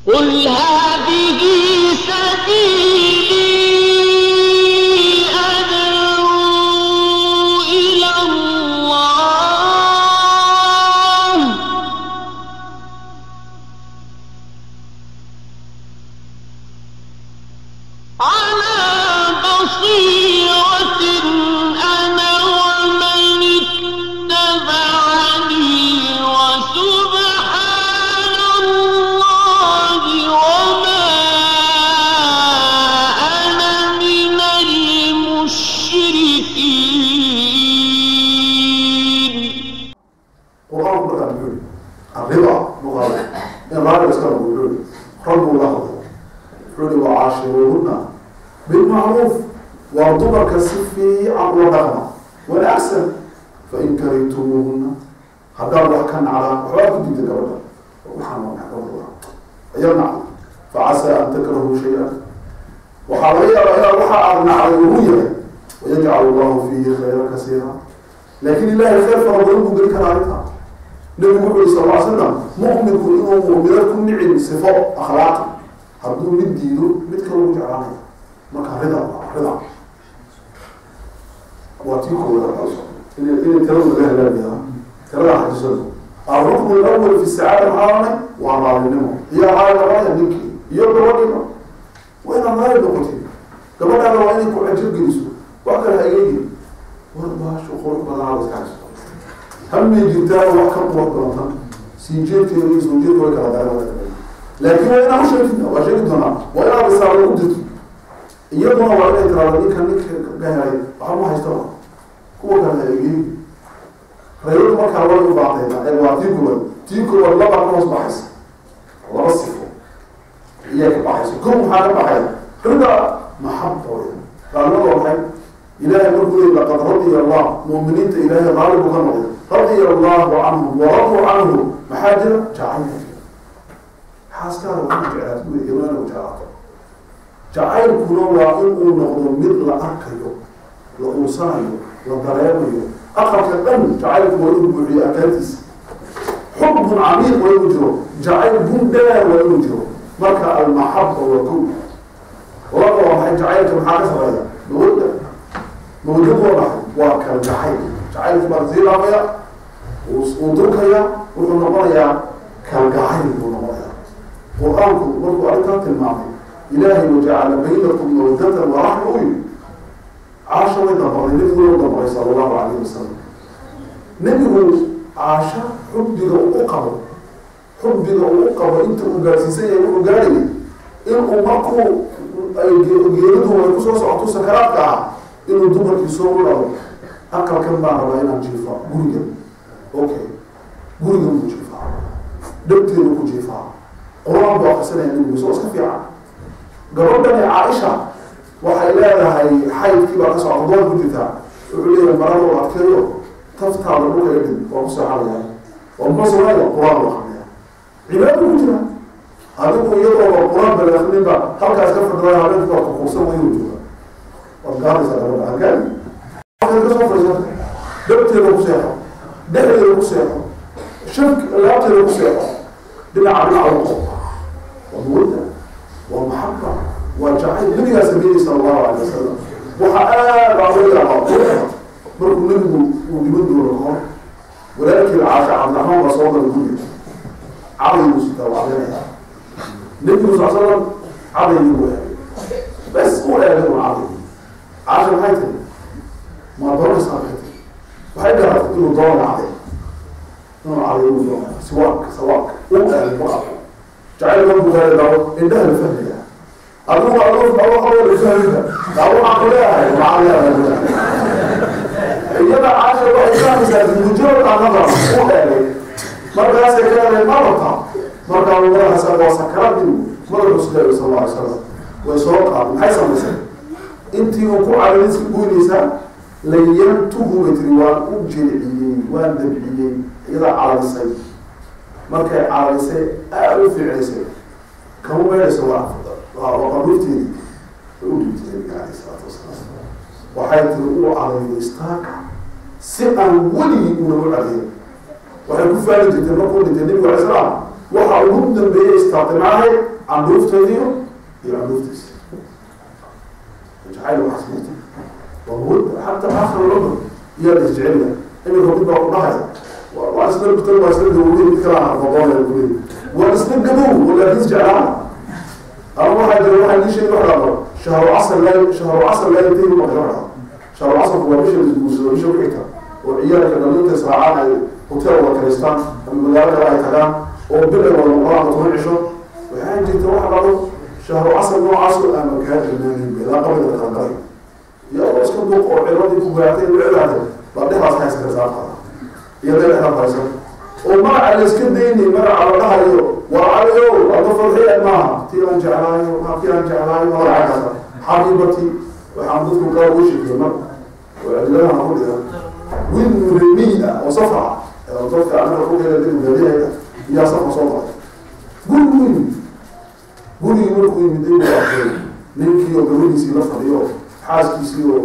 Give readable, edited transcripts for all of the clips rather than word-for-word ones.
قل هذه سبيلي أدعو إلى الله على بصيرة أنا ومن اتبعني وسبحان الله وما أنا من المشركين. Qur-aanku markaa muxuu yihi? Arrida luqada in raali iska noqdo muxuu yihi? Rabbu la hadlo, wuxuu yihi: wacaashiruuhunna bilmacruuf, waa dumarka si fiican ula dhaqma, wanaagsan. Fain karihtumuuhunna, haddaad wax ka nacdaan, waxbaa ku diidta gabadha, waxaan waa maxay gabadha ayaa nacday, facasaa an takrahuu shay-an, waxaa laga yaabaa inaad waxa aad nacday ugu yahay, wayajcal allahu fiihi khayran kasiira, laakiin Ilahay khayr fara badan buu geli karaa arrinta. Nabigu wuxu yiri sal ly slam, mu'minku inuu mu'minad ku nicin sifo akhlaaqi, hadduu mid diido mid kale ugu jeclaanaya. Marka rida, rida waa tii koowaad inay tirada laga helaabaya, tirada xajisado. Alruknu alawal fi sacaada maxaa oranay? Waa raalinimo. Iyo raali noqonaya ninkii iyo gabadhiiba, waa inaad raali noqotid. Gabadhaada waa inay ku cajab geliso, wax kale ha iga war baashu qurux badanaa la iska haysto, hamay jirtaa wax ka qurux badantan, sii jeedkeeda iyo soo jeedka way kala daran, laakiin waa inaad u sheegtid, waa sheegi doonaa, waa inaad risaalo u dirtid. Iyaduna waa inay tiraado ninka ka helay waxba ma haysto, kuwa kale ha egeyn. Reeradu markaa way u baatayna ee waa tii koowaad. Tii koowaad laba ka hoos baxaysa, laba sifo iyaa ka baxaysa. Kow, maxaa ka baxaya? Rida, maxaba wey, raalnimada. Waa maxay? Ilahay markuu leeyay laqad radiya Allah, mu'miniinta Ilaahay raali buu ka noqday, radiya allahu canhum waraduu canhu. Maxaa jira? Jacayl jira. Xaaskaada waa ina jeclaato wey, iyaduna ina jeclaato. Jacaylkuna waa in uu noqdo mid la arkayo, la uursanayo, la dareemayo. Aqalka dhan jacaylku waa inuu buuxiyo arkaantiisa. Xubun camiiq waa inuu jiro, jacayl gun dheer waa inuu jiro. Marka almaxaba waa kow. Laba, waa maxay jacaylka? Maxaa ka sareeya? Mawadda. Mawaddadu waa maxay? Waa kala jacayl. Jacaylku baa sii laabaya, wuu durkaya, wuxuu noqonayaa kalgacayl buu noqonayaa. Qur-aanku markuu arrintaa tilmaamay, Ilaahay wajacala baynakum mawaddatan waraxma u yiri. Caasha way dambaday, nebigu loo dambaday sala allahu calayhi wasalam. Nebigu Caasha xubbiga uu u qabo, xubbiga uu u qabo inta uu gaarsiisan yahay, wuxuu gaarayay inuu markuu ay geeridu ay kusoo socoto, sakaraadka ah, inuu dumarkii soo dhado: aqalkan baan rabaa inaan jiifa, gurigan. Okay, gurigan buu jiifaa, dhabteedu ku jiifaa, Qur-aan buu akrisanaya nebigu, soo iska fiican. Gabadhani Caaisha waxay leedahay xaydkii baa ka socota, doon ku jirtaa. Wuxuu leeyahay marada u adkeeyo, taftaada dhulka idhin, waa ku seexanaya oo muxuu sameynaya? Qur-aan buu akrinaya, cibaado ku jira. Adigu iyadoo Qur-aan bala akrinba halkaas ka fadhidaa, habeenku waa kukuursan wayu jooga, waad gaadaysaa gabadha halkaagi halkaad ka soo fadhiisata. Dhabteeda ku seexo, dhexdeeda ku seexo, shafk laabteeda ku seexo, dhinaca dhinaca u qo. Waa mawadda, waa maxaba, waa jacayl nabigaa sameeyey sala allahu alayh wasalam. Waxaa aad baa loo yaabaa quruxda markuu nabigu uu dhiman doono kahor, walaalkii Caasha Cabdiraxmaan baa soo galay guriga, caday buu sitaa, waa cadeynaya. Nabigu sal slam cadaygii buu eegay, bes uu eegay un caday. Caasha maxay tiri? Ma doonaysaa? Maxay tiri? Waxay garatay inuu doonaya caday, inuu caday uu doonaya, siwaak sawaak uu eegay ku arko. Jacayl markuu gaari daawo indhaha la fahmaya. Adigu adoo daawo qabo la fahminka daawo, waxaan ku leeyahay, maxaa leeyahay? Iyada Caasha waxay fahmaysaa bimujarad anadar u eegay. Markaasay ka leedahay: ma rabtaa? Markaa uu madaxaasa waa sakaraadii, madaxu sidaay sal alla alay slam. Way soo qaaday. Maxay samaysay? Intii uu ku cadayn iska goynaysaa, layantuhu bay tiri, waan u jilciyey, waan dabciyey. Iyadaa calalisay. Markay calalisay, aada u fiicnaysay, kama meedhayso, waa qabuurteedii way u dhiibtay nabiga calayhi salaatu wasalaam. Waxay tiri uu calayday istaaka si aan weligii una u cadayn. Waxay ku faani jirtay markuu dhintay nabigu alay salaam, waxa ugu dambeeyey istaatay maahay. Candhuufteediyo iyo candhuuftiisa jacayl waxaas murta waa mawada xataa aakhir cumr iyaa la isjecelya. Iminka mid baa ku dhahaya waa isla bitan, waa isla gabowday, mid kala noqonaya guri, waa isla gabow laakiin isjeclaana. Ama waxaa jira waxaa nii sheegi wax dhahdo shahru casr laa shahru casr laa yantahi ma dhahdo. Shahru casrku waa bisha laisguursado, bisha ku xigta oo ciyaalka dhalinta israacaan ay hotel wada karaystaan ama magaalo kale ay tagaan oo bil ay wada noqdaan 10 cisho. Waxaa jirta wax dhahdo shahru casr noocaas oo aan kaa dhamaanin ilaa qabriga la qalqalay, iyadoo iska duuq oo ciladii ku gaartay u cilaatay baa dhexdaas haysa ka saartaa iyo dhexda haysan oo magaca la iska daynay, magaca la dhahayo waa caliyow ama farxiya maaha, tii aan jeclaayo maa tii aan jeclaayo magaca xabiibati. Waxaan dadku qaar ugu sheekiyey mar oo cidladaha ku dhigan wiil muremiy ah oo safar ah oo dadka anaga ku keena dib gaadinaya iyaa safar soo qaday gurigu yimid. Gurigii markuu yimid inuu arkay ninkii oo gabadhiisii la fadhiyo, xaaskiisii oo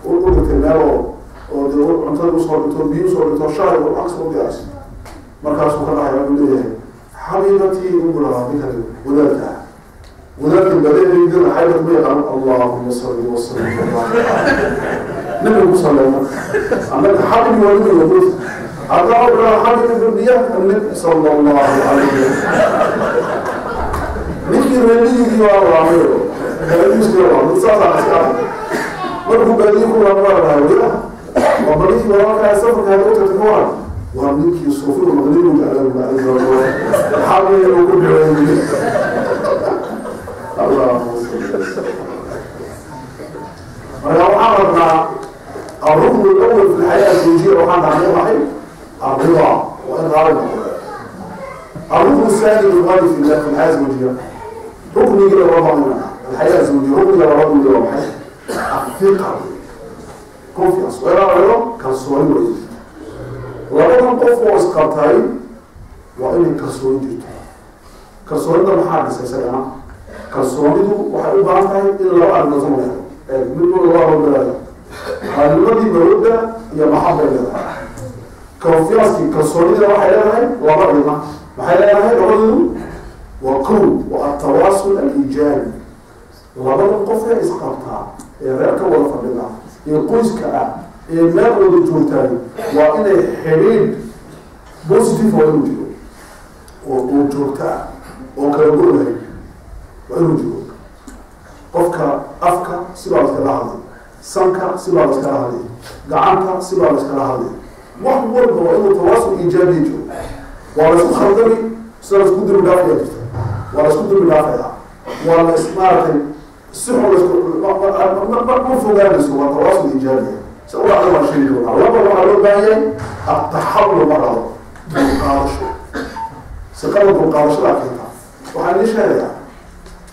u dhigtay meel oo dee cuntada usoo dhigto, biyo usoo dhigto, shaay oo wax kasta u diyaarsan. Markaasuu ka dhahaya wuxuu leeyahay xabiibatii ugu lahaa ninkan wadaadka ah, wadaadka badeeydana xaybad ma yaqaan. Allahuma salli wasallim nabiga ku salleeyo annaga xabibi waa nabiga guud haddaa u dhaha xabibi biya nabi sala allahu calayhi wasallam. Ninkii reemiyigii waa laamayo baadiiskii waa mid saasaa iska ah. Markuu baadiye ku laamo waa dhahay waya waa balinkii walaalkaa safarka hada u tagtay ka waran, waa ninkii suufigu maqlibu jeclaa xabibi uu ku duceeyey. Allahuma salli wasallam. Marka waxaan rabnaa الركن الأول في الحياة الزوجية وحنا dhahnay الرضا وإن راضي. الركن الثاني الغالي في الحياة الزوجية، ركن يجي الرضا الحياة الزوجية، ركن الرضا يجي الثقة confiance وإلى الرضا kalsooni wey. Labadan qof oo isqabtay waa inay kalsooni jirto. Kalsoonida maxaa dhisay isagana? Kalsoonidu waxay u baahan tahay in laba arrimood sama leedo mid walba laba arimood leedahay, arrimadii mawadda iyo maxabay leedahay. Confiancekii kalsoonida waxay leedahay laba dhima, maxay leedahay labadoodu? Waa kow, waa altawaasul aliijaabi. Labada qof ee isqabtaa ee reerka wada fadhida ee qoyska ah ee meel wada joogtaay waa inay xidhiidh positive waa inuu jiro oo joogto ah oo kala go-lahay waa inuu jiro. Qofka afka sibaa la iskala hadlay, sanka sibaa la iskala hadlay, gacanta sibaa la iskala hadlay, wax walba waa inuu tawaasul iijaabiya jiro. Waa la isku khaldami, sida la isku dembi dhaafaya jirta, waa la isku dembi dhaafaya, waa la is maaragtay si xun laisku ma fogaanayso, waa tawaasul iijaabiya. Si u dhacda waan sheegi doonaa. Laba, waxaa loo baahan yahay ataxallul ma dhado dulqaadasho, siqada dulqaadashadaa keenta. Waxaan idin sheegayaa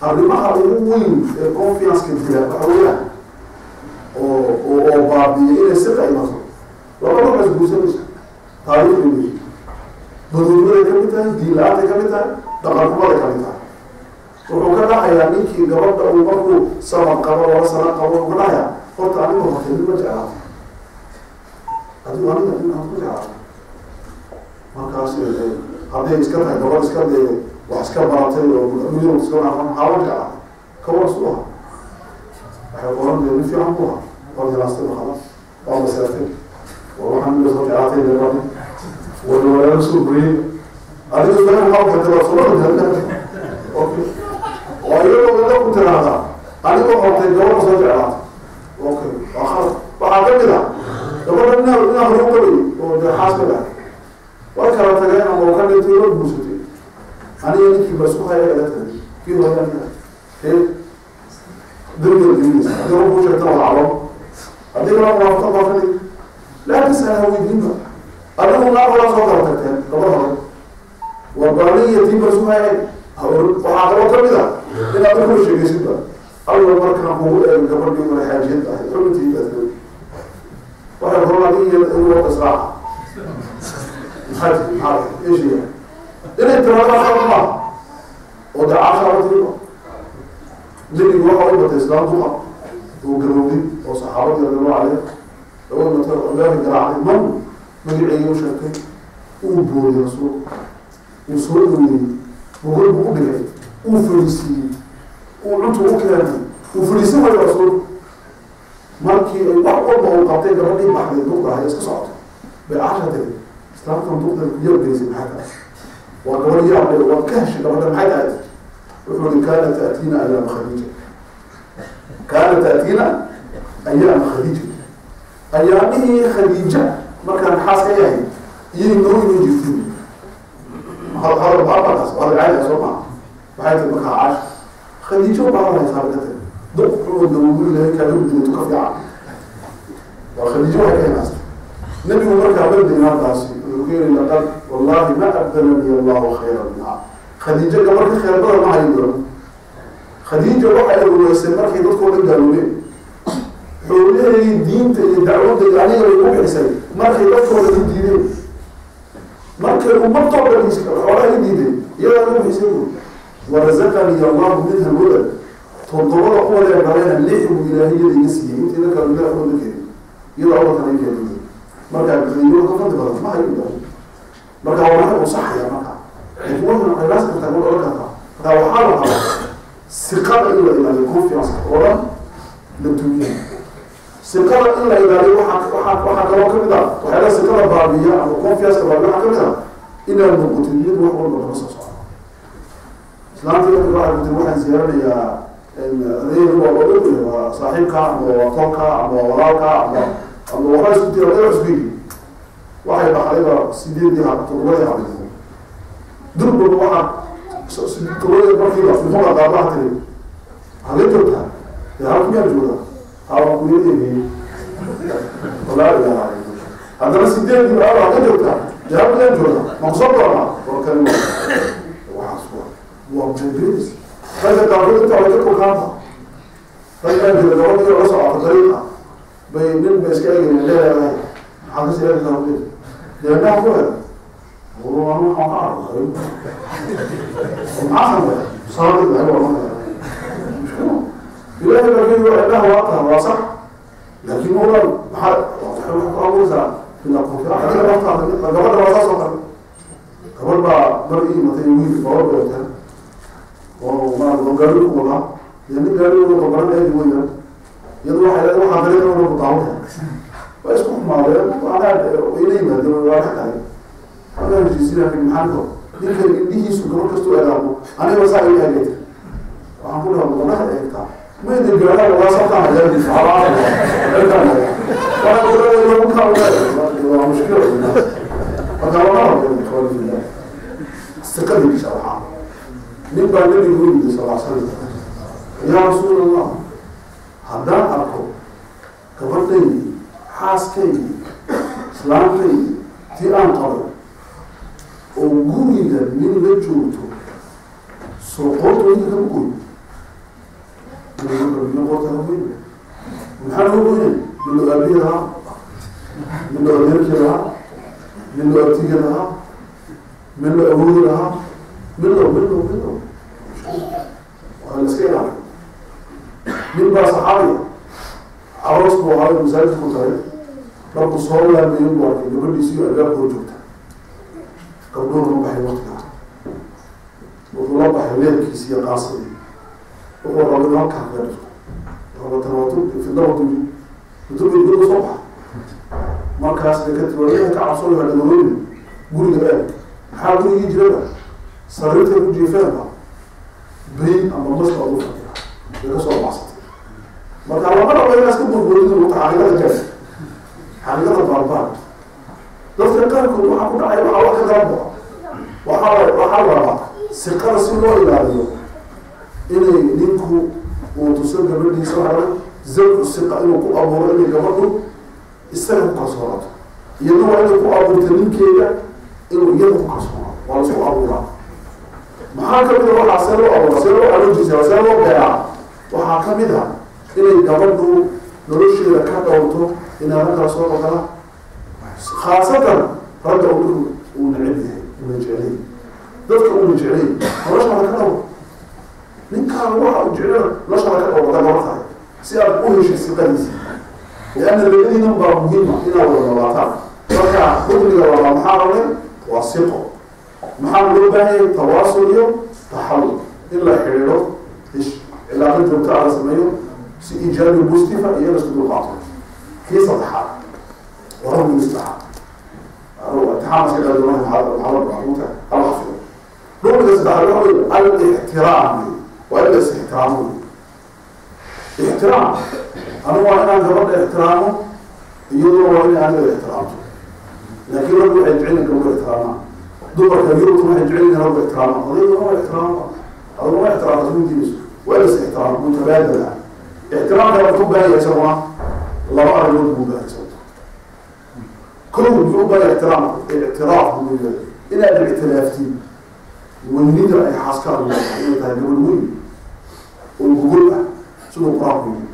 arrimaha ugu weyn ee confianceka dila waxa weeyaan oo baabiya inay siqa imato labada waxay isguursanaysa taariikh bay leeyihin, badoonimaday ka mid tahay, diin la-aantay ka mid tahay, dhaqanxumaday ka mid tahay. Wuxuu ka dhahayaa ninkii gabadha uu markuu sanad qabo, 2 sano qabo, wuxuu ka dhahayaa horta aniga hortay nin ma jeclaatay adigu, aniga nin aad ku jeclaatay. Markaas hadday iska tahay gabadh iska dee wax iska baratay oo miyuu iska wanaaqan maxaa la jeclaa ka war su aha, waxay qoran dee nin fiican bu ahaa, waa jelaastay ba khalas, waa maseertay, war waxaan niga soo jeclaatay leebani war walaalo soo buriyey adiga been maxaa keentay waa soo okay. Oo iyadoo ila ku tiraahdaa anigoo hortay gabadha soo jeclaatay, okay, waa khalad. Waxaa ka mid ah gabadha inaa hore u qabay oo dee xaas ka dhahay way kala tageen ama uu ka dhintay la guursatay, aniga ninkii ba isku haya ila tagay kii hore aniga ee darbiga gelinaysa. Haddii run kuu sheegtana waa calo, haddii kala munaafaqad baa ka dhig laa tasala weydiinba. Adigu naar horaa soo kala tagteen gabadh hore waa baaliya tii ba isku hayay. Waxaa kaloo ka mid ah inaad u kula sheegaysidba alla markaan kugu eego gabadhii hore xaajiyad ahayd xubintii baad gabadhi waxay horan adiga iyo igu israaca maxaa tiri maxaa eeshiya inay tiraahdo xaq ma oo dee caasha la tiriba. Nebigu waxa u batay islaam duqa oo garowday oo saxaabadii radiallahu caleyh lagu imatay oo albaabka garaacday, man magaceegii u sheegtay, uu booriyey rasuulku, uu soo dhaweeyey, gogol buu u dhigay. Uu fadhiisiiyey, uu cuntu u keenay, uu fadhiisan waayo rasuulku. Markii ay wax walba uu qabtay, gabadhii baxday duqdahay iska socotay bay Caasha tiri, islaamtan duqdan ku yar geysay, maxay tahay? Waa gabadh yaab leh, waad ka heshay gabadha, maxay tahay? Wuxuu ihi, kaana taatiina ayaama Khadiija, kaana taatiina ayaama Khadiija, ayaamihii Khadiija markaan xaas ka yahay iyay noo iman jirtin. Hadal markaas hadal caadi ah soo maa. Waxay tiri markaa Caasha, Khadiijo baa hadlaysaa ka tiri, duq xunoo dawowri lahay kaaga gudinato ka fiican waa Khadiijo. Waxay ka hinaastay nabigu markaa badday halkaasi, wuxuu ku yiri, laqad wallahi ma abdalani Allahu khayran minha. Khadiijo gabar ka khayr badan ma hayo doono. Khadiija waxay rumaysay markay dadkoo dhan gaaloobeen, xoolaheedii, diinta iyo dacwadda iyo aniga bay ku bixisay markay dadkoo dhan i diideen, markay ummadoo dhan xoolaha i diideen, iyadaa igu bixisay buuri. Warazaqanii Allahu minha alwalad, toddobada uwadee dhalayna lix buu Ilaahay iyada iga siiyey, intii la kala ilaah uwada keenin, iyada uwadkana i keenin. Marka Khadiijo ka fadli badan ma hayo doono. Marka waa maxay uu saxaya marka, laakiin wuxuu qiyaas kartaa, ma oran kartaa. Marka waxaa la rabaa siqada in la ilaaliyo, confiance oo dhan la dumiyo, siqada in la ilaaliyo. Waxaa kaloo kamid ah waxyaalaha siqada baabiya ama confiance baabiya, waxaa kamid ah inaad noqotid mid wax walba kama soo socdo. Islaantii marka waxay ku tiri, waxaan siyaaranayaa adeeg, waa og waa saaxiibka ama waa tolka ama waa walaalka ama waxba isku tira adeeg isku yihi. Waxay baxdayba 8dii 7dii habeenimo durbaba, waxaa 7dii markiiba muxuu qaabaha tiri, halkee joogtaa? Dee halka miyaan joogaa? Haa, ku yeedeegay walaa ilaaha illa. Haddana 8dii baa, halkee joogtaa? Dee halka miyaan joogaa? Ma kusoo doonaa? Warkani waxaas waa beberis. Ragga qaarkood inta way ka kokaanta, raggaa jira gabadhii la socota dariiqa bay nin bay iska eegayeen, leedahay maxaa kasii eegaysaa? Hubin dee indhaha ku hel anu waxaan ka arkay maxaa sameeya saadi lahay waa maraya mushkilo. Ilaahay baa keli waa indhaha waa taha, waa sax, laakiin walaal maxaa waxay ku abuuraysaa bilaa confiance adiga naftaada. Gabadha waa saas oo kale. Gabadh baa mar ii imatay, wiil gabadh bay wateen oo ma gaari ku wadaa, dee nin gaari wado babaran eegi weyaan. Iyadu waxay leedahay waxaa dariiqa wada ku daawanaya. Waa isku xumaadeen, anaa ila yimaadeen, waa dhex galay halkaan heshiisiin. Maxaa ko ninkan indhihiisu gabadh kastuu eegaamo aniga saa ila eegayta. Waxaan ku dhaha, gabdhaha eegtaa mayda gaadhaa wadaa sabtaan hayaadiisa halaa waxaan ku leeyahay waa mushkila. Marka lama rabo ikhwaani fillah siqadii bisha. Waxaa nin baa nabigu u yidhi sal slam, yaa Rasuul Allah, haddaan arko gabadhaydii, xaaskaydii, islaamtaydii tii aan qabay oo guriga nin la joogto, soo qoorta ninka kama goy? Nin qoorta ka goyn, maxaa lagu goynay? Nin loo aabihi lahaa, nin loo adeerkii lahaa, nin loo abtigi lahaa, min loo awoodi lahaa, min loo waa la iska ilaaliy. Nin baa saxaabiya aroos buu ahaa, masaajidku tagay. Markuu soo laameeyo buu arkay gabadhiisii albaabka hor joogta. Gabdhuhu la baxay waqtigaa, wuxuu la baxay leebkiisi iyo qaasadii, wuxuu rabay inuu halkaa kaga dhifto rabatan watu fidawatu kutubay guriga soo baxa. Markaas bay ka tiri, waa ka cabsooy, waa dhagolooyin guriga eeg, maxaa gurigii jiraba sariirtay ku jiifeenba bayn ama mas baa ugu fadhiya, bay kasoo baxsatay. Marka lama rabo inaad iska burburin wata xaqiiqada jeer, xaqiiqada baarbaan. Dadka qaarkood waxaa ku dhacay waxaa wax ka kala baxo. Waxaa la rabaa siqada si loo ilaaliyo inay ninku uu tuso gabadhiisa, waxaa zawju siqa inuu ku abuuro inay gabadhu isaga ku kalsoonaato, iyadna waa inay ku abuurta ninkeeda inuu iyada ku kalsoonaato. Waa la isku abuuraa. Maxaa kamid a waxaa see loo abuura, see loo aloojisa, see loo beeraa? Waxaa kamid a inay gabadhu nolosheeda ka dhowrto inaana kala soo dhaqala, khaasatan ragga uu ninku uu neceb yahay una jeclay, dadka una jeclay noloshaada ka dhowr. Ninkaan waxa uu jeclay noloshaada ka dhowr gabar tahay si aad u heshay siqadiisa, lianna labadiinan baa muhiima inaad wada noolaataan. Marka rukniga labaad maxaa rabnay? Waa siqo. Maxaa loo baahan yahay? Tawaasul iyo taxallul in la qiimeeyo si iijaabi positive iyo isku dulqaato. Kii saddexaad waa rukniga saddexaad, imtixaan iska qaadi doona maxamed maxamuudka hala xafido. Rukniga saddexaad waxa weeye al-ixtiraam, waa in la is ixtiraamo. Ixtiraam, anigu waa inaan gabadha ixtiraamo, iyaduna waa inay aniga ixtiraamto. Laakiin raggu waxay jecel yihiin gabadha ixtiraamaan, dumarka Yurubta waxay jecel yihiin raggu ixtiraamaan, odayga ma ixtiraamo, adigu ma ixtiraamto, isma diidayso. Waa in la is ixtiraamo mutabaadala. Ixtiraamka wuxuu u baahan yahay isaguna laba arrimood buu u baahan yahay. Kow, muxuu u baahan yahay ixtiraamku? Ictiraaf buu yahay, inaad ictiraaftid weynida ay xaaskaadu leedahay, inay tahay gabadh weyn oo gogol ah siduu Qur-aanku yidhi.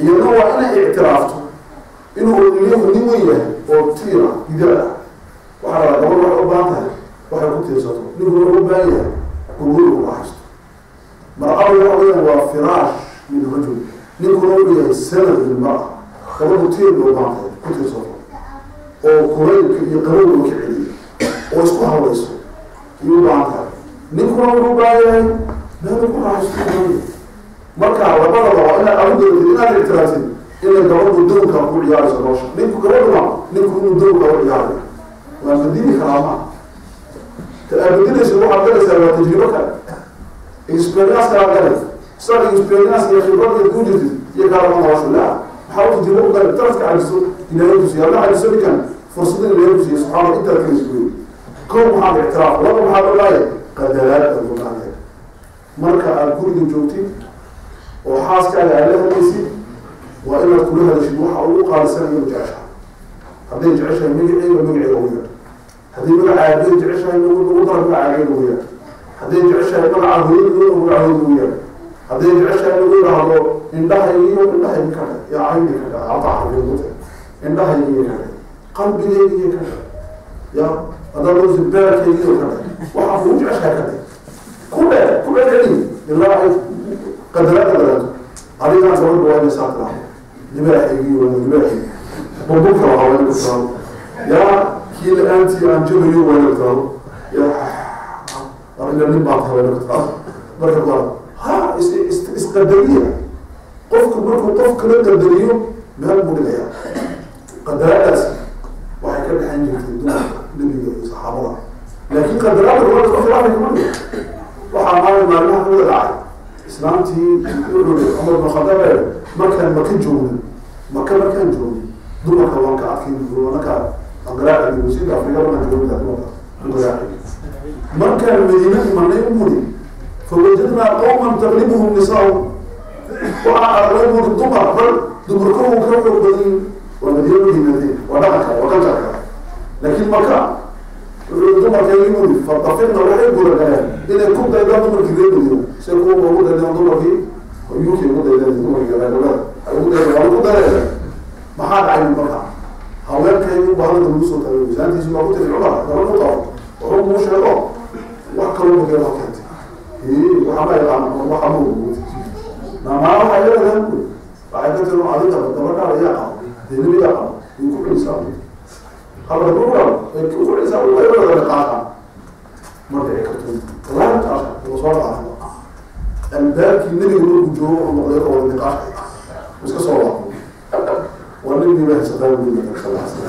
Iyadna waa inay ictiraafto inuu odaygu nin weyn yahay oo tiir ah, gidaar ah. Waxaa la gabadh waxay u baahan tahay waxay ku tiirsato, ninku wuxuu u baahan yahay gogol uu raaxaysto. Mar'adu waxa weeyaan waa firaash min rajul, ninkuna wuxuu yahay sanad lilmar'a. Gabadhu tiir bay u baahan tahay ku tiirsato oo kulaylka iyo qabowga ka celiyo oo isku habayso ayuu u baahan tahay, ninkuna wuxuu u baahan yahay meel ku raaxaysto. Marka labadaba waa inaad adigu dooratid, inaad ictiraafsid inay gabadhu dowrka ku ciyaarayso nolosha ninku, gabadhuna ninku inuu dowrka u ciyaarayo. Waa bedeli karaa ma ta aad bedelaysa, waxaad galaysaa waa tajribo kale, experience kala galay, sidaad experience iyo khibrad iyo ku jirtid iyo kaalama nolosha la maxaa u tajribo u galay taraska cajiso Ilaahay ku siiya, alla cajiso ninkan fursada Ilaahay ku siiya subxaana intaad kala isgoyey. Kow, maxaad ictiraaf. Laba, maxaad ogaaya? Qadaraad aad u baahan. Marka aad guriga joogtid oo xaaskaaga aad la hadlaysid, waa inaad kula hadashid waxa ugu qaalisan iyadu jeceshahay. Hadday jeceshahay magaceega, magaceega ugu yeedho. Hadday magaca aabaheed jeceshahay, ugu dara magaca aabaheed ugu yeedho. Hadday jeceshahay magaca hooyadooda, magaca hooyada ugu yeedho. Hadday jeceshahay lagu yidhaahdo indhahaygiyo, indhahaygi ka dhe, yaa cayni ka dhe, alta xarfiin indhahaygiyo ka dhe, qalbigaygiyo ka dhe, ya haddaad doonayso beerkaygiyo ka dhe, waxaa kugu jeceshahay ka dhe, ku dhe, ku celceli ilaa ay qadaraad qadarato. Adigaan gabadha waa inay saa tiraahdo: libaaxaygiyo waa libaaxaygi, burburka lahaa waa inay ku tiraahdo, yaa kii la-aantii aan jabayo waa inay ku tiraahdo, yaa ila nin baa tahay waa inay ku tiraahdo. Marka hore ha is is isqadariya. Qofku markuu qof kala qadariyo meel buu dhigayaa. Qadaraadaas waxay ka dhexan jirtay dumarka Nebiga iyo saxaabada, laakiin qadaraadda gabadha isku khilaafay kama dhigo. Waxaa maalin maalmaha kamida dhacay islaamtii wuxuu yihi Cumar bin Khadaab ee markaan Maka joognay, Maka markaan joognay dumarka waan ka adkayn, markaa aan garaaci wasiirka Afrika markaan joogay dumarka aan garaaci. Markaan Madiine imanay buri, fawajadnaa qawman taqlibuhum nisaahum, waxaa aragnay buri dumar rag dumarkoodu ka xoog badan yihiin. Waa Madiine markay yimaadeen, waa dhaqanka, waa culture-ka. Laakiin Maka wuxuu dumarkeegi buri fatafiqna waxay guragaleen inay ku daydaan dumarkii reer Madiina, say kuwa ugu daydaan dumarkii UK, ugu daydaan dumarkii reer galbeed ay ugu daydaan, waa ku daydeen. Maxaa dhacay marka? Haweenkaygu bahalada lagu soo taagay, miisaantiisu waa ku tiri Cumar gabadh u qabo wuxuu kuu sheego wax kaloo mageeda ha keentay, waxa ma yaqaan waxa ma ogood namaa waxay leedahay buri, waxay ka tiri adiga gabadhaada yaa qabo, dee yaa qabo way ku celisaa, halka ku qabo way ku celisaa, way wada niqaasha ma dhici karto, wallahi niqaasha wuu soo dhacay albaabkii Nebiga markuu joogo, wuxuu noqday ka wada niqaashay iska soo laabo, waa nabigii baa haysataa buu yidhi sal alla slam.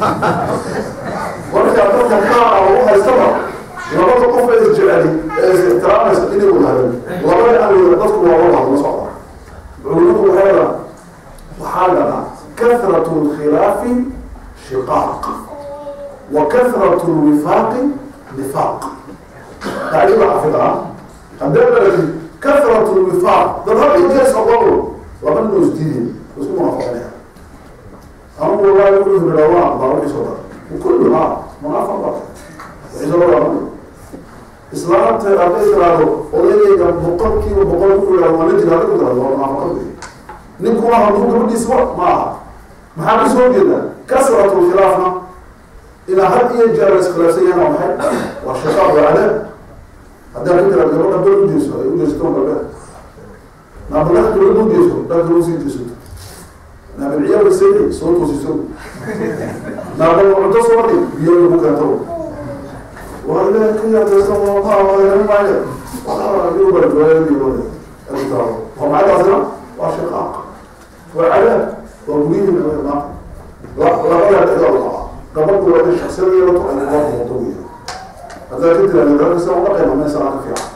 Marka dadka qaar u haystaba labada qof ee isjeceli ee is ixtiraamaysa inay wada hadlaan, labada aan wada dadku waa wada hadla socda. Culimadu waxay dhahaan, waxaa dhahaa kathratu lkhilaafi shiqaaq wa kathratu lwifaaqi nifaaq. Tacliima xafid ah, haddee baratid kathratu lwifaaq, dad had iyo jeer socdado laba nin oo isdiideen isku munaafaqinaya. Anigu wallahi wuxuu yidhi waa aqbaa wixii soo dar kulluhaa munaafaq baa wixii soo dar. Islaamta hadday tiraahdo odaygayga 100% wuxuu yidhahdo waa la jira, hadday ku tiraahdo waa munaafaqad wey. Ninkuna hadduu gabadhiisa wa ma aha, maxaa ka soo jeeda kasratu lkhilaafna ilaa had iyo jeer la iskhilaafsan yahan waa maxay? Waa shiqaaq, waa cadaab. Haddaad ku tiraahdo gabadha bal u jeeso, ay u jeesato galbeed, naabalaha gabadha u jeeso, dhanka usii jeesato, naabilciyaal seexi soo toosiso, naabal cunto soo dhig, biyo lagu keento, waa Ilaahay ka yaataysan waa ma maayo waa maxay taasina? Waa shiqaaq, waa cadaab, waa guryihiina maanta labada dhexdooda qaba. Gabadhu waa inay shaksiyada yeelato, ay kula muuqato weya. Haddaad ka tiraahdo reerka sida u dhaqayna, maysanaa ka fiican,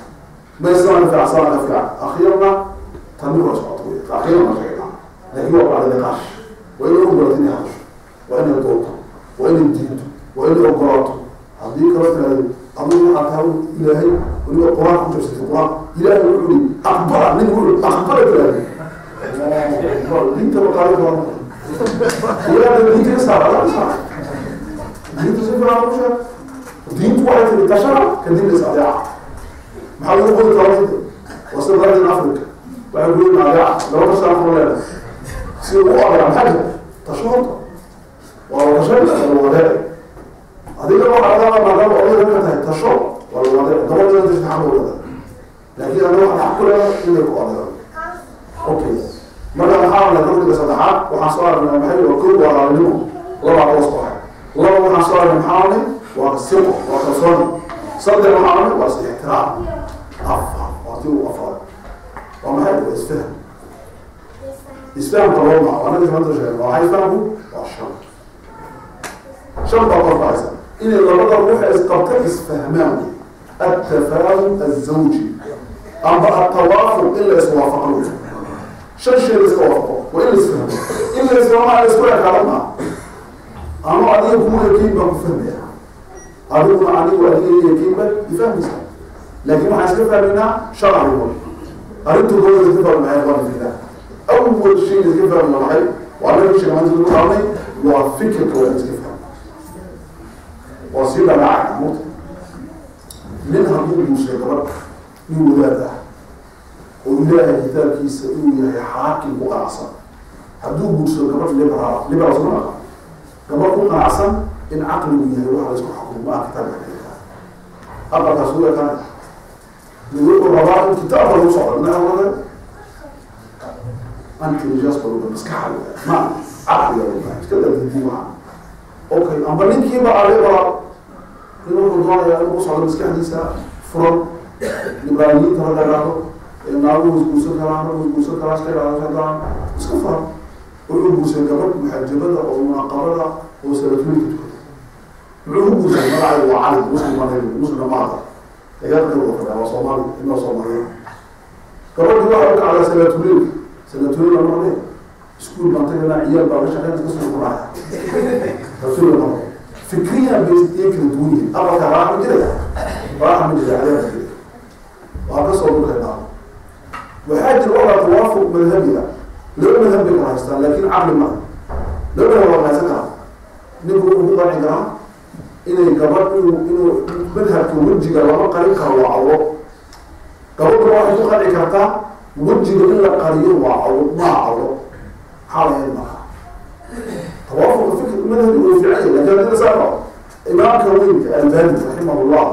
maysanaa ka fiican, sanaa ka fiican, akhiirna tani waa socoto weya. Akhiirna sheegnaa, laakiin waa bacda niqaash. Waa inay ogolaato inay hadasho, waa inay doonto, waa inay diinto, waa inay ogolaato. Haddii kala tiraahdo adigu waxaa tahay Ilaahay weliba Qur-aan ku jabsatay, Qur-aan Ilaahay wuxuu yihi aqbala, nin wuxuu aqbala tiraahdo, diinta la qaadan karo, Ilaahay diinta ka saara, ka saara diinta si fiican u sheeg. Diintu waxay tiri tashara, kadibna is adeeca. Maxaa lagu qodi karaa diinta? Waa sida dalalkan Africa waxay ku leeyihin adeeca, laba tashaan ku leedahay si ugu adeeca. Maxaa jira? Tasho horta, waa la tashan, waa lagu adeecay. Adiga waxaa laga maadaama odayga ka tahay tasho, waa lagu adeecay. Gabadha tashka xaq u leedahay, laakiin adiga waxaad xaq ku leedahay inay ku adeeco. Okay, marka maxaa la rukniga saddexaad waxaan soo aragnay? Maxay? Waa kow, waa raalinimo. Laba, qoos qoxe. Laba waxaan soo aragnay, maxaa aragnay? Waa siqo, waa kalsooni. Saddex waxaa aragnay waa is-ixtiraam. Afar waa tii ugu afar, waa maxay? Waa isfahm. Isfahamka loo maa anaga maanta sheegay. Waa maxay isfahamku? Waa shan, shan baa korkacaysa inay labada ruux isqabta isfahmaan wey. Attafaahum azawji amba atawaafuq, in la iswaafaqo wey. Shan shay la iska waafaqo waa in la isfahmo. In la isfahmo la isku ekaado maaha. Ano adiga kugu ekeyn baan ku fahmaya, adiguna anigu adiga ekeyn baad ifahmaysaa, laakiin waxaan iska fahmaynaa shan arrimood. Arrinta koowaad iska fahmi maxay, ikhwaani fillah? Awal shay la iska fahmi maxay? Waa anaga sheega maanta lagu qaadnay, waa fikirka. Waa in iska fahmo, waa sii dhalaacay murta. Nin hadduu guurshay gabadh, nin wadaad ah oo Ilaahay kitaabkiisa inuu yahay xaakim ku qanacsan, hadduu guursado gabadh liberal, liberal soo maa, gabadh ku qanacsan in caqligu yahay waxa la isku xukumo, ma ah kitaabka xadiidka, aqalkaas u ekaanaya. Mid wuxuu rabaa in kitaabka lagu socdo, midna wada anti rijaas ba lagu maskaxa lagu ma caqliga lagu iska dadin waxa. Okay, amba ninkiiba a liberal, in wuxuu doonayaa inuu ku socdo maskaxdiisa furan, liberaaliyiinta la dhagaado, naaguhu isguursan karaa, raggu isguursan karaa, iska ilaalisan, iska furan. Wuxuu guursan gabadh muxajabada oo munaqabada oo salatuulka tukata. Muxuu ku guursan? Magacay waa Cali, muslim baan, muslimna ma hadda deegaanka kale wada fadhiya, waa Soomaali, inoo Soomaaliyeed. Gabadhii waxay u kacdaa salaatuleilka. Salaatuleil lama rabe, iskuul baan tagaynaa, ciyaal baa ka shaqeyn, iska soo quraya rasuul lama rabo. Fikriyan bay iyo kala duwan yihiin. Aqalka raaxa ma jiraya? Raaxa ma jiraya, cadaab ma jiraya. Waa ka soo dhulkaynaa. Waxaa jira walaa tawaafuq madhabi ah. Laba madhab bay kala haystaan, laakiin caqli ma laba madhab waa haysan karaa. Ninku wuxuu ku qanci karaa inay gabadh inuu madhabka wejiga lama qarin karo, waa cawro. Gabadhu waxay ku qanci kartaa wejiga in la qariyo waa cawro, maa cawro. Maxaa la heli markaa? Tawaafuq fikr madhabi uu fiican yahay, lakin haddii la saaro imaamka weynka Albani raximahullah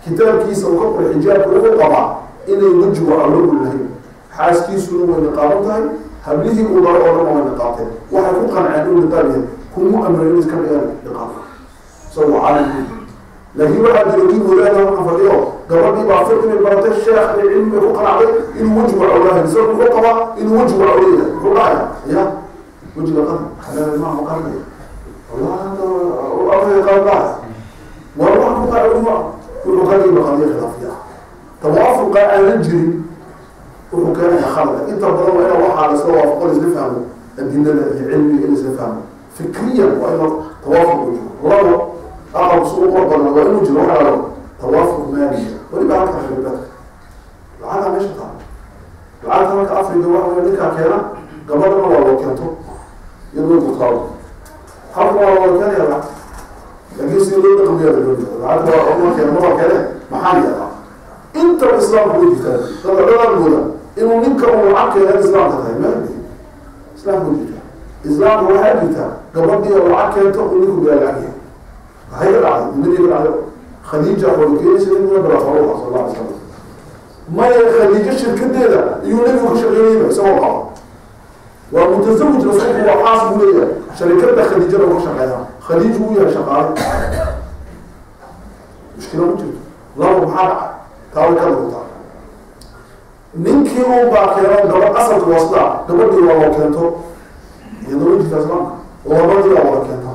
kitaabkiisa uu ka qoray xijaabka, wuxuu qabaa inay wejigu cawro u lahayn. Xaaskiisuna way niqaaban tahay, hablihii uu dhalo oo dhan way niqaabteen, waxay ku qanceen inuu niqaab yahay, kuma amrin inay iska dhigaan niqaab, isagoo caalim. Laakiin waxaa jira wiil wadaada halkan fadhiyo, gabadhii baa fiqi bay baratay, sheekh bay cilmi bay ku qanacday inuu wejigu cawrahay. Isagu muxuu qabaa? Inuu wejigu cawro yahay. Muxuu dhahaya? Ya wejiga qari xalaal ma ma qarinaya, wallahi qaban dhahaya, war wax ku qanacay wuxuu ka dhiiba qadiya khilaafiya. Tawaafuqa aanan jirin wuxuu keenaya khalada inta badan. Waa ina waxaa la isla waafaqo, la isla fahmo adilada iyo cilmiga, in la isla fahmo fikriyan, waa ina tawaafuq uu jiro. Labo, aqalku si u qor badan waa inuu jiro waxaa labo tawaafuq maaliya. Weliba halka reerbeedka lacagta meesha taala, lacagta marka Africa waxa wey ninkaa keena, gabadhana waa loo keento iyadoo gurtaado. Halka waa loo keenaya lacagta, laakiin si loo dhaqmiyaa la doonaya. Lacagta waa ma keena, ma waa keene, maxaa yeelaa intaba Islaamku way jirtaa. Dadka dhadaan mooda inuu ninka uu lacag keena Islaamka tahay, ma Islaamku way jirtaa. Islaamka waxaa jirtaa gabadhii oo lacag keento uu ninku bilaa lacag yahay. Maxay ka dhacday? Nabiga ka dhacday. Khadiija xoolo keenaysa, ninkuna bilaa xoolo sal alla alay slam. Maya, Khadiijo shirkadeeda iyuu nabigu ka shaqeynayba isagoo qaba, waa mutasawij, rasuulku waa xaas buu leeyahay, sharikada Khadiijada uu ka shaqeeyaa, Khadiij uu yahay shaqaale, mushkila ku jirto. Laba, maxaa dhacay? Taa way ka noqotaa. Ninkii uu baa keeno gabadh asalka waa sidaa, gabadhii waa loo keento iyadoo la jirta islaamka, labadii baa wada keenta,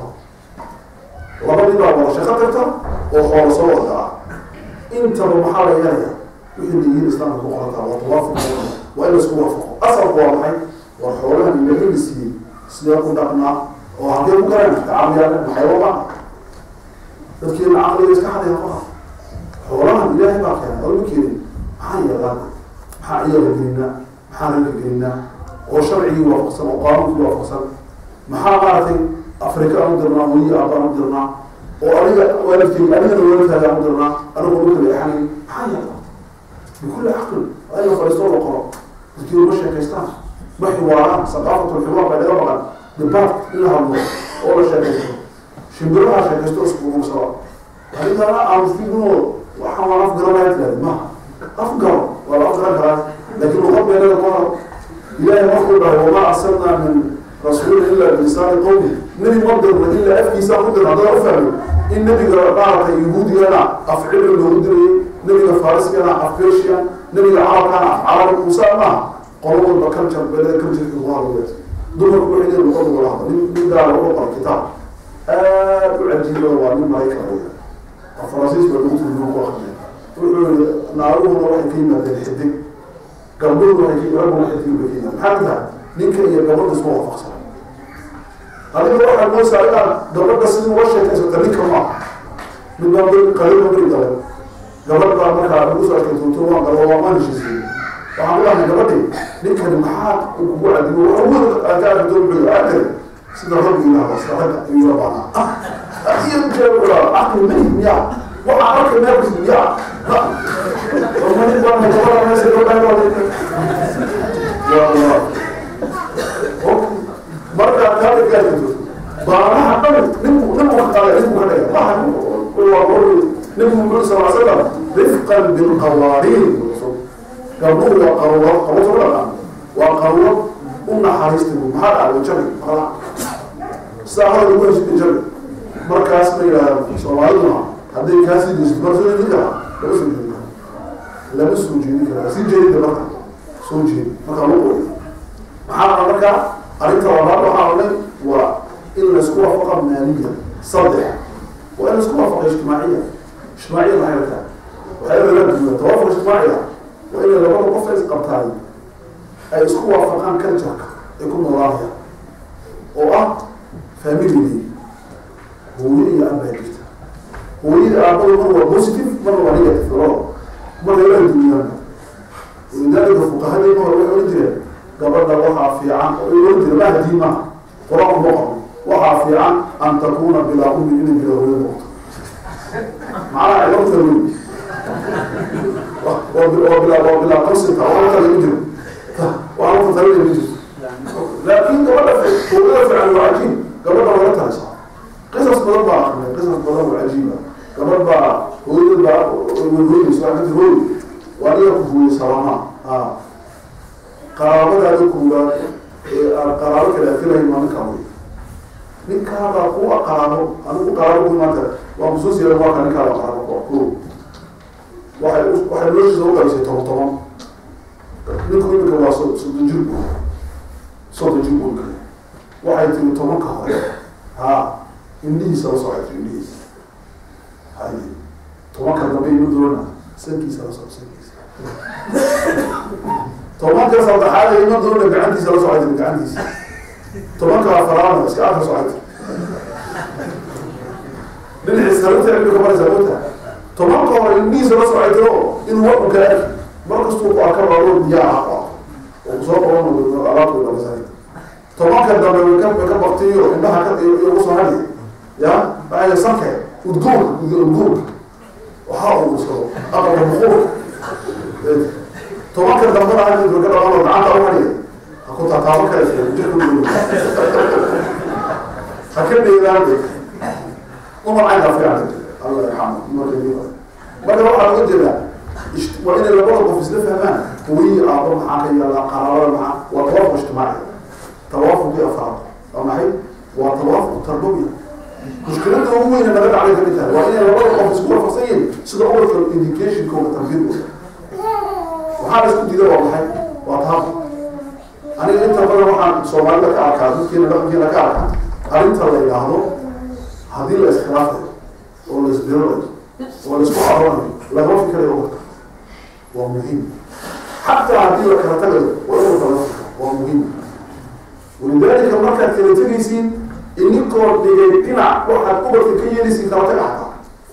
labadii baa wada shaqo tagta oo xoola soo wada dhaca. Intaba maxaa la yeelaya? Wixii la yiri islaamka ku qorantaa waa tawaafuq, waa in laisku waafaqo. Asalku waa maxay? War xoolahan ilaahay la siiyey sidee ku dhaqnaa oo halkee ku garan caqliga maxay waa dadkiina caqliga iska xadaya qofa. Xoolahan ilaahay baa keenay oo ma keenin, maxaa yeelan, maxaa iyaga gelinaa, maxaa ragga gelinaa oo sharcigii waafaqsan oo qaanuunkii waafaqsan? Maxaa maaragtay Afrika aan u dirnaa, hooyi aabba aan u dirnaa, oo adiga waalidkeyga adigana waalidkaaga aan u dirnaa, anigu ugu kala exanay? Maxaa yeelan bikulli caqli waa in la fadhiisto la qoro. Dadkii uma sheekaystaan, ma xiwaaraan, saqaafatu lxiwaar baa naga maqan, dibaat in la hadlo oo la sheekaysto, shimbiraha sheekaysto isku urursada. Adigana aanfigunoo waxaan waan afgaranaya tiraahdi maha, afgaro waa la afgaran karaa, laakiin luqad beelada ku hadal. Ilaahay markuu dhahay wamaa arsalnaa min rasuulin ilaa bilisaani qowmi, nebi ma dirna ilaa afkiisa ku dirna. Haddana u fahmay in nebiga maaragtay yahuudigana af cibri loogu dirayay, nebiga farisigana af persian, nebiga carabkana af carabi, musaa maaha. Qolo walba culture beelada cultureka ku hadlo. Dumarku waxay leeyihin luqadu wala hadlo. Nin gaala wuxuu qoray kitaab aad u cajiiba, waa nin Maraykan weya, af Faransiis baa lagu turjumo ku akhriyay. Wuxuu yihi naaguhuna waxay ka yimaadeen xidig, gabdhuhuna waxay ka ragguna xidig bay ka yimaadeen. Maxaa ka tahay ninka iyo gabadha isma waafaqsan? Adiga waxaad moosaa inaad gabadha sidii uga sheekaysata, ninka maaha. Mid baa beri qaliilba beri galay, gabadh baa markaa lagu soo arkay tuuto, waan galo waa maan heshiisiiyey. Waxaan u dhahnay gabadhi, ninkani maxaa uu kugu cadibo? Waxa ugu aad ka aragto wuxuu yihi adari sida raggu yidhahdo, sida ragga ayuu baanaa iyo jeer wuxuu dhahaa caqli mani miya, waxaa arkay meel miya warmani baan gabadha meesha gabadha ya Allah. Markaa kaa gaarto baanaha dhan ninku ka qaaday, ninku ka dhigay waxa waa nebigu muxuu sal ly slam rifqan bilqawaariir. Gabdhuhu waa qaruurad, qaruurad soo dhaqan waa qaruurad, u naxariista bu. Maxaa dhacday? Jabi marada sidaa hore lagu heshida jabi. Markaas ma yidhahdaan Soomaaliduna hadday kaa sii daysid mar soo jeedin karaa, lama soo jeedin karo, lama soo jeedin kara, sii jeedida marka soo jeedi marka lagu qoyo. Maxaa dhaca marka arrinta labaad waxaa odhanay waa in laisku waafaqa maaliya. Saddex waa in laisku waafaqa ijtimaaciya. Ijtimaaciya maxay tahay? Waxay lala duwan tawaafuq ijtimaaciya waa inay labada qof is qabtaay ay isku waafaqaan cultureka ay ku noolaanayaan oo ah familigii hooyo iyo abbaa jirta. Hooyada aabbadu mar waa positive, marna waa negative, labada marna la dunyaan. Walidaalika fuqahadeena hore waxay ohan jireen gabadha waxaa fiican oo ay ohan jireen maaha diin maaha, qur-aanku ma qabo, waxaa fiican an takuuna bilaa ummin, inay bilaa hooyo noqoto, macnaha cibarta weyn waa bilaa qabsinta waxba kale ma jiro, waxba talada ma jirto. Laakiin gabadha hooyada fiican waa cajiib, gabadha waa la talisaa. Qisas badan baa akrinay, qisas badan oo cajiib ah. Gabadh baa hooyadad baa hooyeysa, waxaa ka tiri hooy waa adiga ku hooyey salaama qaraabadaada koowaad ee aad qaraabo kale aad kalahayn waa ninkaa wey, ninkaabaa kuwa qaraabo, anigu qaraabo ku imaan kara waa kusoo siyaada, waa ka ninkaabaa qaraabo kuwa ko. Waxay noloshiisa u qaybisay 10 10. Ninku iminka waa 30 jir bu, 30 jir buu kale. Waxay tiri 10-ka hore ha indhihiisa la socotay, indhihiisa haye, 10-ka dambe ima doona sankiisa la soco, sankiisa, 10-ka saddexaad ima doona gacantiisa la socotay, gacantiisa, 10-ka afaraadna iska afka socotay dhinaciisa sarinta cilmi ka baraysaa moogta. 10-ka hore indhihiisa la socotay oo inuu wax u kala arki mar kastuu ku arka loo biyaa ah ku arko oo kusoo qaban alaabta dhalisay. 10-ka dambe way ka baktiyo indhaha ka iyo ugu soo hadhi ya maxay sanka udgoonka udgoonka waxaa urursado aqalka bukuurka. 10-ka dambena hadi way ka dhaqano gacanta u hadhiya ha ku taataaban karaysa jirka u ha ka dheeraan dumar caynkaa fiican, Allah yarxamu dumarka. Marka waxaa looga jeedaa waa inay labada qof isla fahmaan hooyihi aabbo maxaa ka yaala qaraabada maxaa waa tawaafuq ijtimaaci. Tawaafuqii afraad waa maxay? Waa tawaafuq tarbawiya. Mushkiladda ugu weyne naga dhacday kamid tahay waa inay labada qof isku waafaqsan yihiin sida ubadka educationkooda tarbiyadooda. Waxaa la isku diiday waa maxay? Waa taab. Aniga inta badan waxaan Soomaalida ka arkaa, dadkeena dhaqankeena ka arkaa, arrinta la yidhaahdo haddii la iskhilaafayo oo la isdirirayo oo la isku caroonayo, lagama fikirayo ubadka. Waa muhiim. Xataa haddii la kala tagayo, waa in kala fikra, waa muhiim. Walidaalika markaad kala tegaysiin, ininkoo dhigay dhinac waxaad ubadka ka yeelaysiin kala taga, xataa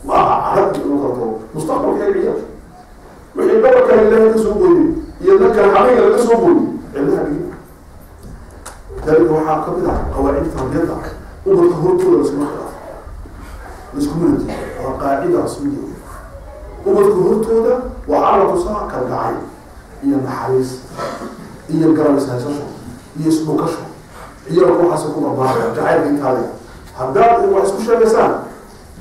ma aha carab inuu kala tago. Mustaqbalka ciyaal wixii dhabarka Ilaahay ka soo gooyey iyo dadka xamiga laga soo gooyey cilmaha dhigin. Dalika waxaa kamid ah qawaacid tarbiyadda: ubadka hortooda laskuma khilaafo, laskuma nadiyo. Waa qaacida rasmiya. Ubadka hortooda waxaa la tusaa kalgacay iyo naxariis iyo garab ishaysasho iyo isdhukasho. Ciyaalku waxaas ku barbaaraya jacaylka intaada. Haddaad wax isku sheegaysaan,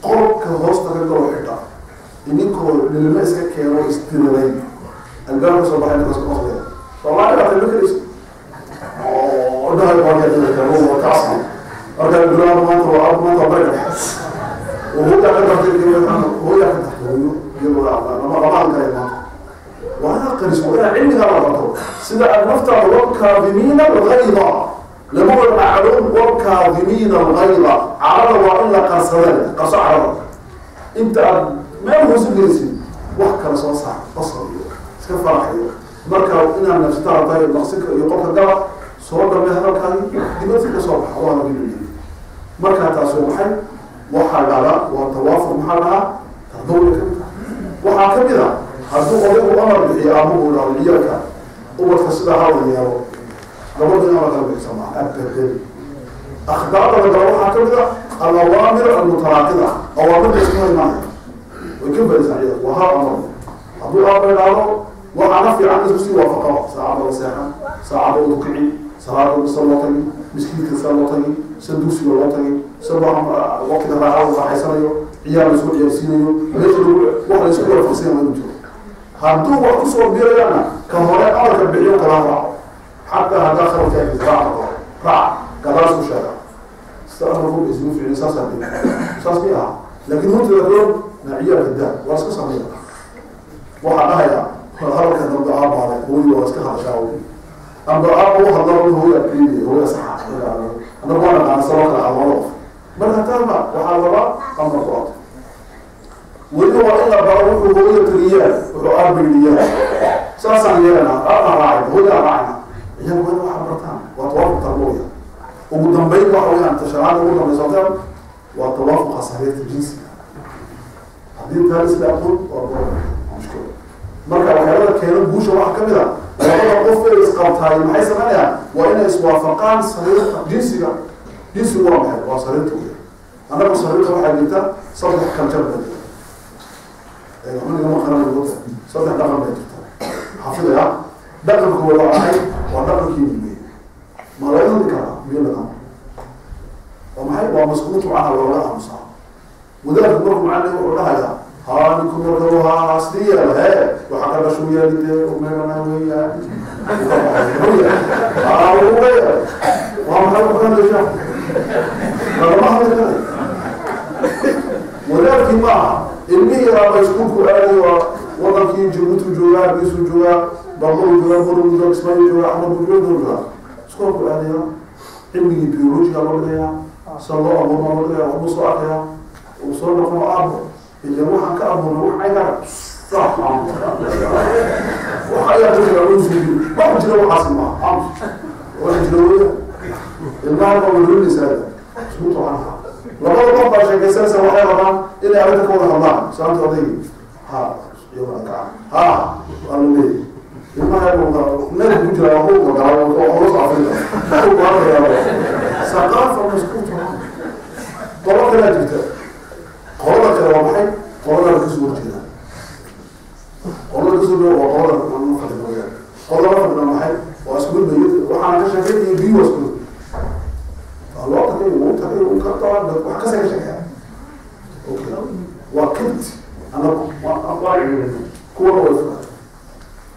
qolka hoosta ka galo, xidha. Ininkoo dhilmo iska keeno, isdiriray, albaabka soo baxay, ninkaas ku qasbaya. Soomaali baa tama karaysa dhahay. Markaa bilaabo maanta waa aab, maanta waa bariga dhexe, hooyaa ka dartay, hooyaa ka dartay, hooyo iyadoo lama lama hadli karayo. Maanta waa inaad qariso, waa inaad cilmigaa la barto sida aad naftaada. Walkaadimiina algayda, lama wada macluum. Walkaadimiina algayda, carada waa in la qarsada. Qarso carada inta aad meel hoose gelisid, wax kala soo saar, basal iyo iska faraxyo. Marka inaad nafsataa tahay maqsinka iyo qolka gala, soo dhamay hadalkaagi, dibadsi ka soo baxa, waa laga leeyahay. Markaa taas waa maxay? Waxaa dhacdaa waa tawaafuq. Maxaa dhahaa? Tarbawiga kamid ah. Waxaa kamid ah hadduu odaygu amar bixiyo ama uu dhahdo ciyaalka, ubadka sidaa ha la yeelo, gabadhu in amar kala bixisa maa abadan. Akhdaarda la galo waxaa kamid ah alawaamir almutanaaqida, awaamirta iskuma imaanaya, way ka fadhiisaan ciyaalka. Waa hal amar. Hadduu aaba idhaahdo, waxaana fiican isku sii waafaqaba: saacadda la seexan, saacadda u kici, salaada sa loo tagi, miskiidka sa loo tagi, sa dugsiga loo tagi, sa waqtiga raaxada raaxaysanayo, ciyaar la isku ciyaarsiinayo, meesha lagu wax la isku waafaqsanya waa inuu jiro. Hadduu wax kusoo biirayana, ka hore amarka bixiyo kala raaco, xataa haddaa khaladka raac, raac gadaal isku sheega sida amarku ismu ficli. Saasaa dhib, saas mi aha. Laakiin horteeda loo na ciyaalka daa waa iska sameeya. Waxaa dhahayaa hadalka dambe aabbaale, hooyo waa iska hadashaa, amba aabba u hadla, hooyo adkeynaya, hooya saxa. Annagu waa naqaana sabab kala hadlada qof. Marka taama waxaa rabaa amar ku ato. Weli waa in la baro wuxuu hooyo tiriyaa, wuxuu aabba yidhiyaa, saasaan yeelanaa, aabaan raacayna, hooyaan raacayna. Iyagu waa in waxaa bartaan, waa tawaafuq tarbawiya. Ugu dambeyn waxa weyaan tasharaada ugu dambaysa waa tawaafuqa sariirta jinsiga. Haddii taa isla aqoon waa mushkil. Marka waxyaalada keena guusha waxaa kamid a labada qof ee isqabtaay maxay sameynayaan? Waa inay iswaafaqaan sariirta jinsiga. Jinsigu waa maxay? Waa sariirta wey. Annaga sariirta waxaa jirta saddex culture baa jirta. Cunigama qaran, saddex dhaqan baa jirta. Xafidaya dhaqankooda ahay waa dhaqankii wey. Ma laga hadli karaa? Miyo lagama? Waa maxay? Waa maskuutu canha, looga aamusaa. Wadaadku markuu macalin wuxuu dhahayaa, haa, ninku marka waa sidii yeela, hee, waxa ka dhashuu yeelidee umeegana weeyaan, haa, wuu leeyahay. Waa maxay wuxuu ka hadlaysaa? Lagama hadli karayo. Wadaadkii ma aha. Ilmihii yaraa iskuulku aaday, waa wadankii Jabuuti joogaa, Hargeysuu joogaa, Baqoru joogaa, Boruu joogaa, Kismaayo joogaa, Axmed buu joogaa, joogaa iskoolku aadaya. Cilmigii biologiga loo dhigayaa, sida loo abuurma loo dhigaya, waxbuu soo arkayaa, uu soo noqono. Aabo, ilan waxaan ka abuurnay wax caygaara wax ayaa ku jira loo suubiyo. Wax jira waxaasi maaha, aamus, wax jira weya. Ilmaha baa wadoonaysaa isku tocanha. Labada qof baa sheekaysanaysa, waxay rabaan inay arrinta ka wada hadlaan. Saanta odaygii ha iyaguna kaca, ha, waa la leeyahy. Ilmaha meel ku jira waa ku galaa, hoos Afrika ku baaraya. Saqaafa maskuuta. Qolo kalaa jirta. Qolada kale waa maxay? Qolada kasoo horjeeda, qolada kasoo horjeeda waa qolada aan fadhino weyaan. Qolada la fadhina maxay? Waa isku mid bay. Waxaan ka sheekay iyo biyo waa isku mid. Waa loo tagay, wuu tagay, wuu ka daa wax kasa ka sheekeya. Okay, waa kibt. Anagu waa kuwana way furan,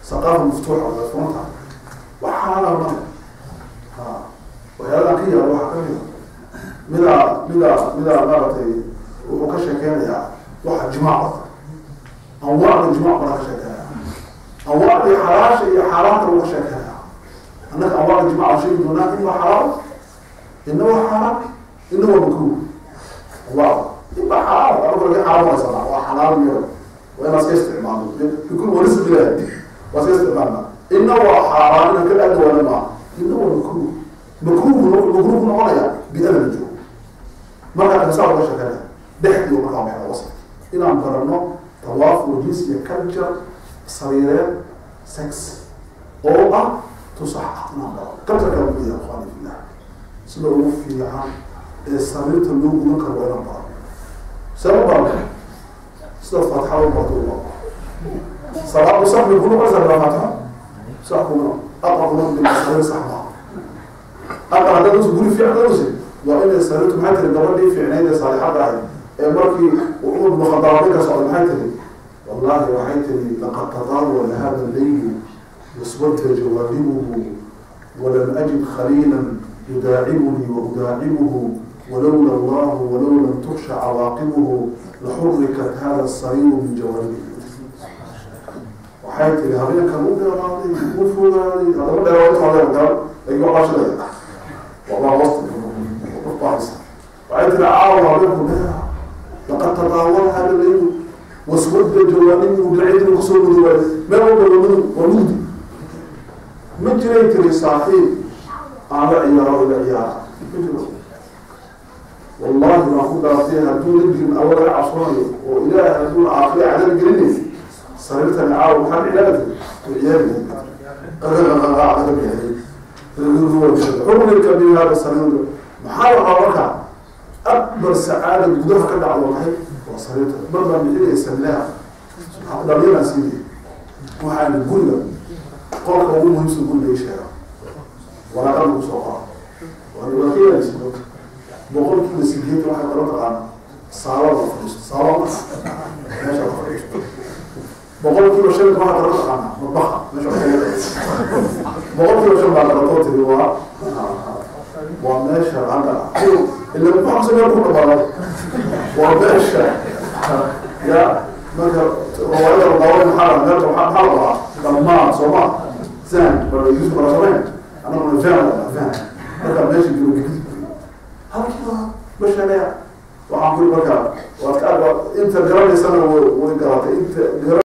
saqaafa maftuuxa, way furan tahay. Waxaana dhan ha waxyaaladan ka yaabo waxaa kamid a midaa maaragtay wuxuu ka sheekeynayaa waxa jimaac, anwaacda jimaac baa ka sheekeynaya. Anwaacdii xalaasha iyo xaaraanta lagu sheekeynaya. Annaka anwaacda jimaca sheegi doonaa, in waa xalaal, ina waa xaaraan, ina waa makruuh. Anwaacda in baa xalaal, anagu laga xaaraam waa xalaal miro, waa inaan iska isticmaalno bikul waris bilahi, waa iska isticmaalna. Ina waa xaaraan, inaan ka dhaadhawaana maaha. Ina waa makruuh, makruuh makruuh ku noqonaya bi'ada la joogo. Markaa kansaa uga sheekeynaya dhexdii, markaa waxay wasaf inaan barano tawaafur jinsiya, culture sariireed, sex oo ah tusax ah inaan barano culture kala muya. Ikhwaani fillah, sida ugu fiican ee sariirta loo gudan karo waa inaan barano. See u barano? Sida faatixada u barto u baro. Salaadu sax bay ku noqonaysaa bilaa faatixa? Sax kuma aqal bila sariir sax maaha. Aqal haddaad usi guri fiican usi waa inay sariirtu. Maxay tiri gabadhii fiicnayd ee saalixadda ahayd ee markii Cumar bnu Khadaab ninka socday? Maxay tiri? Wallahi waxay tiri: laqad tataawala hada alleylu waswadda jawaanibuhu, walam ajid khaliila yudaacibunii waudaacibuhu, walowla allahu walow lam tuksha cawaaqibuhu laxurikat hada asariiru min jawaanibihi. Waxay tiri habeenkan u dheeraaday, u fogaaday, hadaba dheeraado habeen garan, laakiin waxaa shilaya wabaa wasti baahaysa. Waxay tiri caawa habeenku dheera, laqad tataawala hada leylu waswadda jawaanibuhu, dhinacyadina kusoo madoobay, meel walba waa madow, waa mugdi. Ma jiray tiri saaxiib aan la ciyaaro ila ciyaara, ma jiro. Wallahi baan ku dhaartay, hadduu la jirin alla laga cabsoonayo oo Ilaahay hadduu aakhire cadaab gelinay, sariirtani caawa maxaa dhici lahayd? Ciyaari xurrika min hada sariir. Maxaa la rabaa marka? Akbar sacaada gudaha ka dhacdo maxay? Waa sariirta. Mar baan bixinaya samilaha dhalinyaraan siinaya, waxaan guriga qolka ugu muhiimsan guriga ii sheega, waraaqada lagu soo qora waa ka yeelaysa. 80% waxay kala taqaana saalada la fadhiisto, saalada meesha la fadhiisto. 5% waxaa kala taqaana madbaxa meesha wax lagu. 5% baa kalatoo tiri waa meesha halka ila maxaa meel ku dhamaaday, waa meesha ya marka riwaayada la daaway. Maxaa la meesha maxaa la dhahaa? Dhammaan soo ma zan bal Yusuf bala samayn anaguna van la van marka meesha joogo halkiiba ma sheegaya. Waxaan kuri marka waad ka inta garanaysana way garatay inta gara.